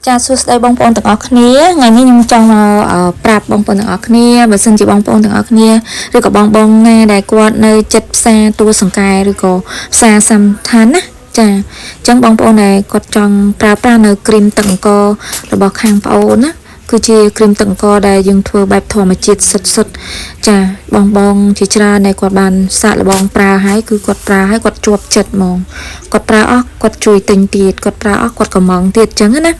ចាសួស្តីបងប្អូនទាំងអស់គ្នាថ្ងៃនេះខ្ញុំចង់មកប្រាប់បងប្អូនទាំងអស់គ្នាបើសិនជាបងប្អូនទាំងអស់គ្នាឬក៏បងបងណាដែលគាត់នៅចិត្តផ្សារទួលសង្កែឬក៏ផ្សារសំឋានណាចាអញ្ចឹងបងប្អូនដែលគាត់ចង់ប្រើប្រាស់នៅគ្រីមទឹកអង្កររបស់ខាងប្អូនណាគឺជាគ្រីមទឹកអង្ករដែលយើងធ្វើបែបធម្មជាតិសុទ្ធសុទ្ធចាបងបងជាច្រើនដែលគាត់បានសាកល្បងប្រើហើយគឺគាត់ប្រើហើយគាត់ជាប់ចិត្តហ្មងគាត់ប្រើអស់គាត់ជួយទិញទៀតគាត់ប្រើអស់គាត់កំងទៀតអញ្ចឹងណា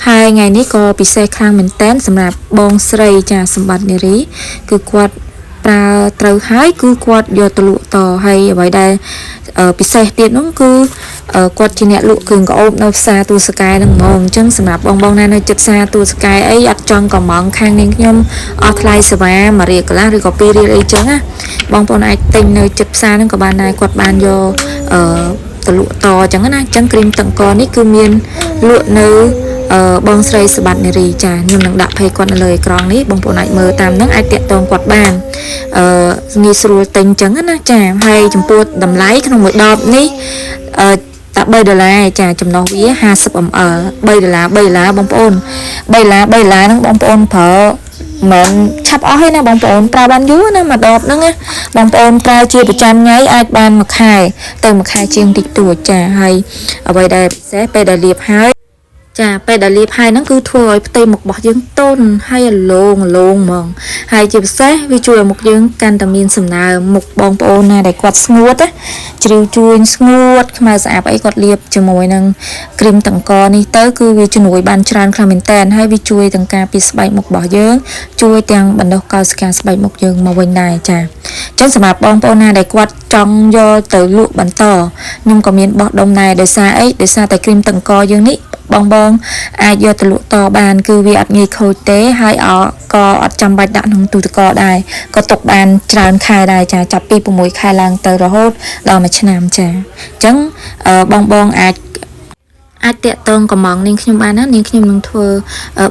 ហើយថ្ងៃនេះក៏ពិសេសខ្លាំងមែនតែនសម្រាប់បងស្រីចាសម្បត្តិនារីគឺគាត់ប្រើត្រូវហើយគឺគាត់យកទៅលក់តហើយអ្វីដែលពិសេសទៀតនោះគឺគាត់ជាអ្នកលក់គ្រឿងក្អូបនៅផ្សារទួលសកែហ្នឹងហ្មងអញ្ចឹងសម្រាប់បងបងណានៅចិត្តផ្សារទួលសកែអីអត់ចង់កំងខាងនាងខ្ញុំអស់ថ្លៃសេវា1រៀលកន្លះឬក៏2រៀលអីចឹងណាបងប្អូនអាចទិញនៅចិត្តផ្សារហ្នឹងក៏បានដែរគាត់បានយកអឺទៅលក់តអញ្ចឹងណាអញ្ចឹងគ្រីមទឹកអង្ករនេះគឺមានលក់នៅបងស្រីសម្បត្តិនារីចាខ្ញុំនឹងដាក់ page គាត់នៅលើអេក្រង់នេះបងប្អូនអាចមើលតាមហ្នឹងអាចតាក់ទងគាត់បានអឺងាយស្រួលទិញអញ្ចឹងណាចាហើយចំពោះតម្លៃក្នុងមួយដបនេះអឺតែ3ដុល្លារចាចំណុះវា50 ml 3ដុល្លារ3ដុល្លារបងប្អូន3ដុល្លារ3ដុល្លារហ្នឹងបងប្អូនប្រើមិនឆាប់អស់ទេណាបងប្អូនប្រើបានយូរណាមួយដបហ្នឹងណាបងប្អូនប្រើជាប្រចាំថ្ងៃអាចបានមួយខែទៅមួយខែជាងតិចតួចចាហើយអ្វីដែលពិសេសពេលដែលលាបហើយចាពេលដែលលាបហើយហ្នឹងគឺធ្វើឲ្យផ្ទៃមុខរបស់យើងទន់ហើយរលោងរលោងហ្មងហើយជាពិសេសវាជួយឲ្យមុខយើងកាន់តែមានសំណើមមុខបងប្អូនណាដែលគាត់ស្ងួតណាជ្រីវជួញស្ងួតខ្មៅស្អាប់អីគាត់លាបជាមួយនឹងគ្រីមតង្កនេះទៅគឺវាជំនួយបានច្រើនខ្លាំងមែនតើហើយវាជួយទាំងការពីស្បែកមុខរបស់យើងជួយទាំងបណ្ដុះកោសិកាស្បែកមុខយើងមកវិញដែរចាអញ្ចឹងសម្រាប់បងប្អូនណាដែលគាត់ចង់យកទៅលក់បន្តខ្ញុំក៏មានបោះដុំដែរដោយសារអីដោយសារតែគ្រីមតង្កយើងនេះបងបងអាចយកទៅលក់តបានគឺវាអត់ងាយខូចទេហើយអក៏អត់ចាំបាច់ដាក់ក្នុងទូទឹកកកដែរក៏ទុកបានច្រើនខែដែរចាចាប់ពី6ខែឡើងទៅរហូតដល់1ឆ្នាំចាអញ្ចឹងបងបងអាចអាចតាក់ទងកំងនាងខ្ញុំបានណានាងខ្ញុំនឹងធ្វើ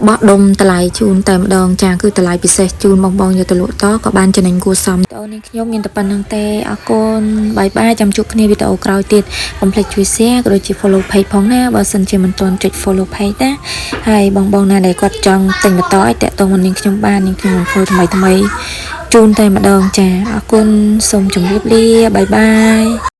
បោះដុំតម្លៃជូនតែម្ដងចាគឺតម្លៃពិសេសជូនបងបងយកទៅលក់តក៏បានចំណេញគួរសមតនាងខ្ញុំមានតែប៉ុណ្្នឹងទេអរគុណបាយបាយចាំជួបគ្នាវីដេអូក្រោយទៀតកុំភ្លេចជួយ share ក៏ដូចជា follow page ផងណាបើសិនជាមិនទាន់ចុច follow page ណាហើយបងបងណាដែលគាត់ចង់ទិញបន្តឲ្យតាក់ទងមកនាងខ្ញុំបាននាងខ្ញុំនឹងធ្វើថ្មីថ្មីជូនតែម្ដងចាអរគុណសូមជម្រាបលាបាយបាយ។